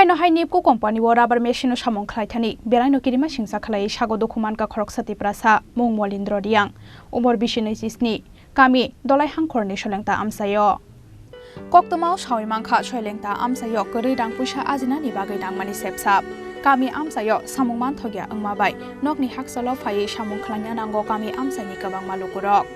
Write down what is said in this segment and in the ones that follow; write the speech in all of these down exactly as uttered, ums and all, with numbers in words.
Haino hai Nipco company o rubber machine o samung khlai thani belaino kirima singsa khlai sago dukhu mankha khoroksa Tiprasa mung Molindro Riang, umor bisi naichi sni, kami Dolai Hangkhor ni Soilengta amchaio. Koktwma o sawi mankha Soilengta amchaio kwrwi rang puisa ajinani bagwi nangmani sepsap. Kami amchaio samung manthokya wngma bai nokni hakchalo phaiwi samung khlaina nango kami amchaini kwbangma lukurok.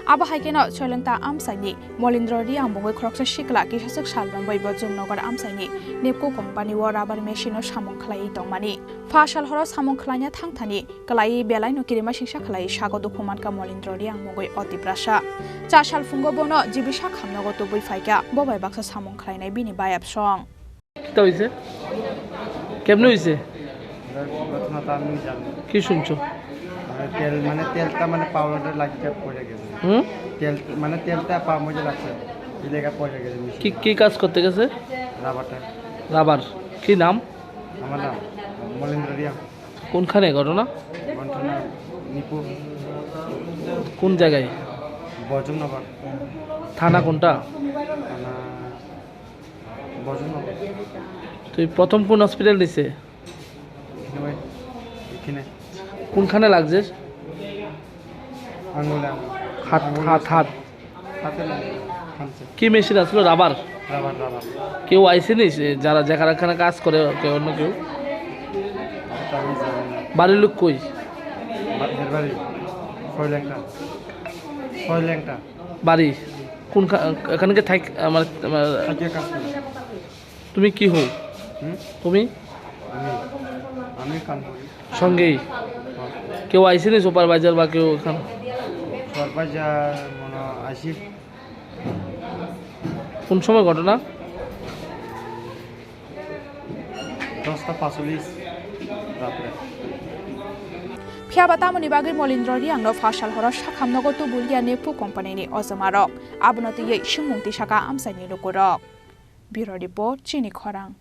Abo hai kheno Soilengta amchaini Molindro Riang mungwi khoroksa sikla kisaswk sal romwi bo Jumnagar amchaini Nipco company o rubber machine o samung khlaiwi tongmani. Pha sal horo samung khlaina thangthani kwlaiwi belaino kirima singsa khlaiwi sago dukhu mankha Molindro Riang mungwi o Tiprasa. Cha sal phungo bono G B sa khamnogo tubui phaikha, bo bai baksa samung khlainai bini bayapsong. কিতা হইছে? কেমনে হইছে? ঘটনা তো আমি জানি। কি শুনছো? মানে তেল, মানে তেলটা মানে পাওয়ারে লাগিয়ে পড়ে গেছে। হুম? তেল, মানে তেলটা পাওয়ার মধ্যে লাগছে। এই জায়গায় পড়ে গেছে মেশিন। কি, কি কাজ করতে গেছে? রাবারটা। রাবার। কি নাম? আমার নাম মলেন্দ্র রিয়াং। কোনখানে ঘটনা? ঘটনা নিপু। কোন জায়গায়? বজুনগর। থানা কোনটা? থানা বজুনগর। তুই প্রথম কোন হসপিটাল নিছে? এখানে ভাই, এখানে। কোনখানে লাগছে? আঙুলে, আঙুলে। হাত, আঙুলে। হাত, হাত। হাতে লাগে, থামছে। কি মেশিন আসলো? রাবার? Rubber, rubber. কেউ আইসেনি? সে যারা যেখানে এখানে কাজ করে, কেউ অন্য কেউ? এটা আমি জানি না। বাড়ির লোক কই? বা-, এর বাড়ি ছয় লেংটা। ছয় লেংটা। বাড়ি? কোন খা-, এখানে কি থাক-, আমার, আমার থাকিয়ে কাজ করে। তুমি কি হও? হুম? তুমি? আমি, আমি কাম করি। সঙ্গেই? হ্যাঁ। কেউ আইসেনি সুপারভাইজার বা কেউ এখানে? সুপারভাইজার মনে হয় আইসি। কোন সময় ঘটনা? দশটা পাঁচচল্লিশ রাত্রে। Phiya ba tamoni bagwi Molindro Riang no pha sal horo sakhamnogo tubul ya Nipco company ni ojomarok. Abono twiwi swngmung tisaka amchaini lukurok. Bureau Report, Chini Khorang.